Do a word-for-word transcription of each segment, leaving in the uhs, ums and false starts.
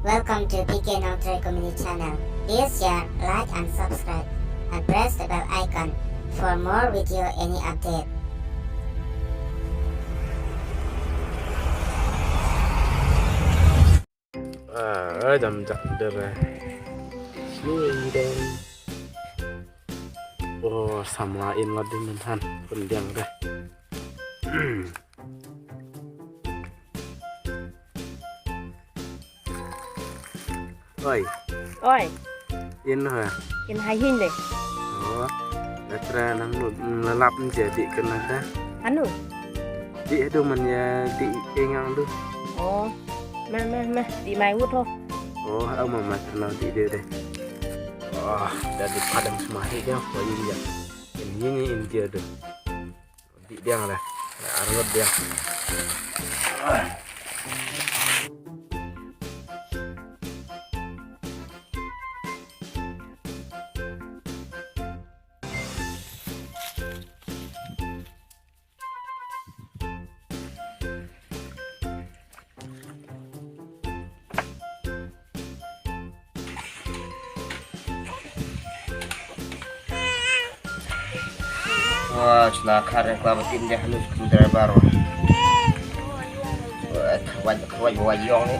Welcome to P K Nongtrai Comedy Channel. Please share, like and subscribe and press the bell icon for more video any update. Ah, dam jak dere. Sui dam. Oh, samla in la din han. Pendiang deh. Oi. Oi. In ha. In ha hin le. Oh. Datra nang nu lalap nje di kena da. Anu. Di adu man ya di engang du. Oh. Meh meh meh di mai wut ho. Oh, au mama kenal di dia deh. Oh, dah di padang semahi dia, kau ini ya. Ini ini inti adu. Di dia lah. Arngot dia. Wah, cina kar yang kelama tim dia hanus screwdriver. Wah, wah, wah, wah, yong ni.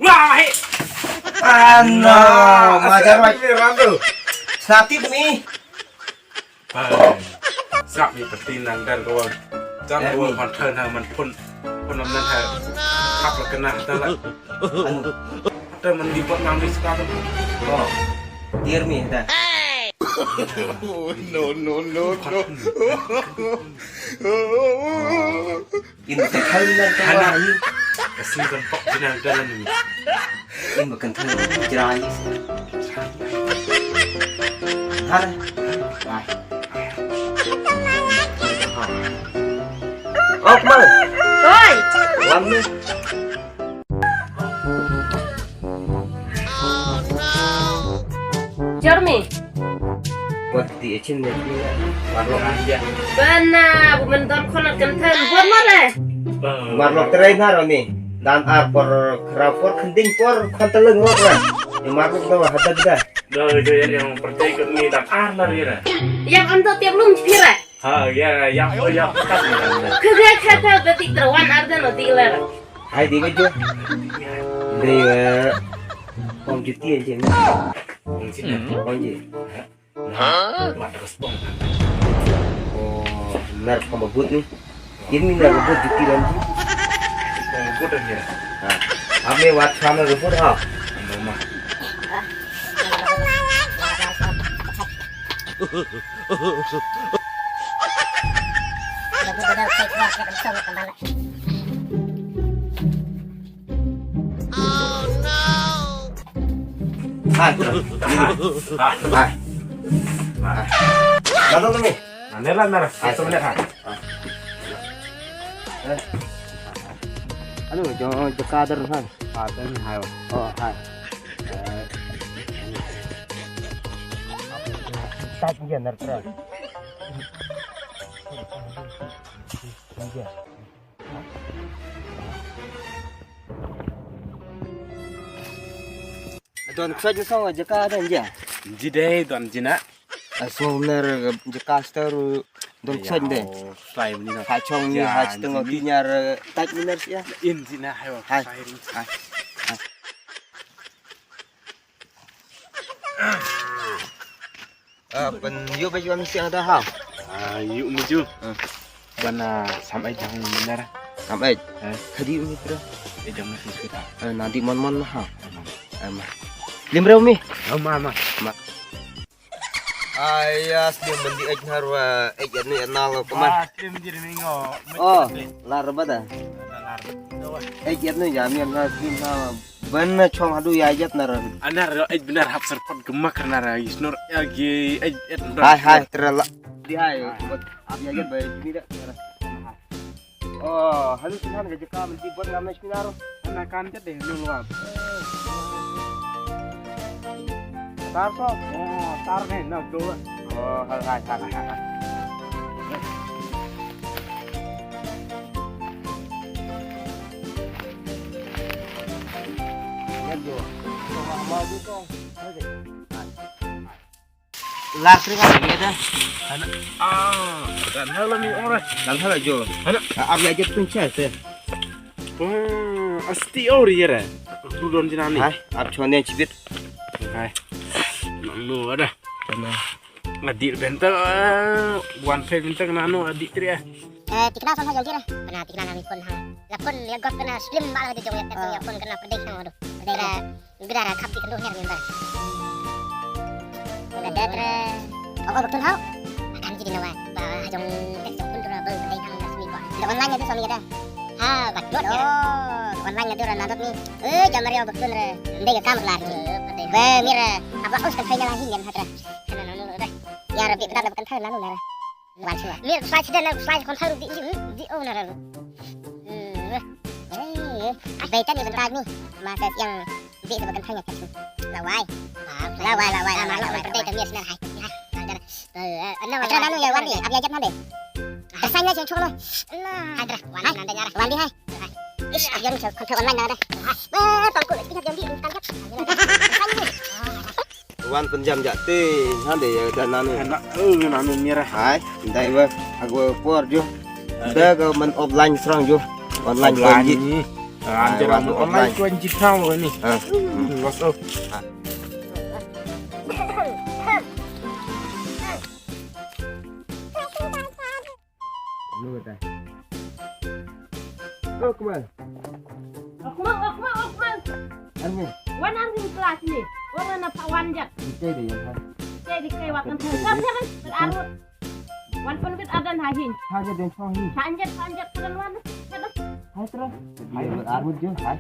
Wah, hi. Ano, majar wai. Ni randu. Snap tip ni. Sap ni pati nang dan kawan. Jan kawan man thon ha man pun. Pun nam nan ha. Hap la kena dah la. Dah man di buat nang di sekarang. Oh. Dir mi dah. No, no, no, no. In ka thau na ka wa ni. Ka sing kan pok jina dalan ni. In ba kan thau jira ni. Har. Wai. Oh, kemana? Oi. Wan ni. Jormi. Wat di echin ne ni. Marlok dia. Bana bu menton khonat kenten buat male. Marlok terai na roni. Dan ar por kra por kending por konteleng rot ra. Yang marlok da hadat da. Da da yang percaya ke ni dan ar la rira. Yang ando tiap lum pira. Ha, ya, ya, ya, ya. Kega kata berarti terwan ardan roti ler. Hai di meja. Di eh, Om Juti aja ni. Om Juti. Om Juti. Hah? Mat respon. Oh, benar pembebut ni. Ini nar rebut Juti dan tu. Pembebut aja. Ha. Ame wat sama rebut ha. Mama. Hai. Hai. Hai. Datang tu ni. Nera nera. Hai. Sebentar ha. Anu, jo jaka der hai. Paten hai. Oh, hai. Tak dia ner terus. Don ksoj ni song jaka don ja. Ji dei don jina. Asung ner jaka star don ksoj dei. Slai ni na. Ha chong ni ha chiteng o kinyar tak ni ner sia. In jina hai wa. Hai. Hai. Ah, pen yu ba yu mesti ada ha. Ah, yu mesti. Bana sam ai jang minar. Sam ai. Khadi umi tra. Ai jang mesti kita. Nanti mon mon ha. Ama. Limreu mi. Ama ama. Ayas dia mendi ai harwa ai anu anal kemar. Ah, tim jadi minggu. Oh, lar bada. Ai anu ya mi anal tim ha. Ban na chong hadu ya jat na ra. Anar ro ej benar hap serpot gemak na ra isnor ya gi ej et na ra. Hai hai terela. Di hai. Bot ab ya jat ba juni da. Oh, halu sinan ga jaka mesti bot ngam na seminar. Ana kan jat deh nu luar. Tar to. Oh, tar ne na do. Oh, hal hai hai hai. Lar kring ah, iya dah. Ana ah, dan hala mi ora. Dan hala jo. Ana ah, ab ya jet pun chai te. Wah, asti ori ya ra. Rudon jinani. Hai, ab chon den chibit. Hai. Nang no ada. Ana. Ngadil bentang, ah, wan phe bentang nano adik tri ah. Eh, tikna son ha jong kira. Kana tikna nami pun ha. La pun ya got kana slim ba la jong ya, ya pun kana pedek nang aduh. Pedek la. Gidara khap di kenduh nyer member. Udah deh tre. Oh, oh, betul hau. Akan jadi nawa. Ba jong tek jong pun dura bel bedai hang nasmi ko. Dah online itu suami kita. Ha, betul ya. Oh, online itu orang nadot ni. Eh, jamar ya betul re. Ndai ke kamar lari. Be mira. Apa us kan final lagi yang hatra. Kana nanu dah. Ya Rabbi, kita dapatkan thar lalu nara. Wan sila. Mir slide dan slide kon thar di di di oh nara. Hmm. Eh, eh. Bai tan ni bentar ni. Masa yang Dek, cuba kentang ya, kentang. Lawai. Lawai, lawai, lawai, lawai. Kentang kami sinar hai. Hai. Ada. Eh, eh, ana. Ada nanu ya, wan ni. Abi ajat nade. Kesannya sing chok lo. Nah. Ada. Wan nanda nyara. Wan di hai. Ish, abi ajat kentang online nade. Eh, tangkul lagi jam di tangkap. Wan penjam jak te, nade ya dan nanu. Anak, eh, nanu mirah. Hai, ndai wa, aku por jo. Dah ke men offline serang jo. Online. Online. Ni. Ah, wan tu online. Online tu anjir tau ni. Ah. Hmm, los oh. Ah. Lu kata. Oh, Akmal. Akmal, Akmal, Akmal. Arni. Wan arni kelas ni. Wan na pa wan jat. Dikai deh ya, ha. Dikai, dikai, wak kan. Dikai, dikai. Arut. Wan pun bit adan ha hin. Ha jat den chong hin. Ha jat, ha jat kan wan. Hai terus. Hai arut jo. Hai.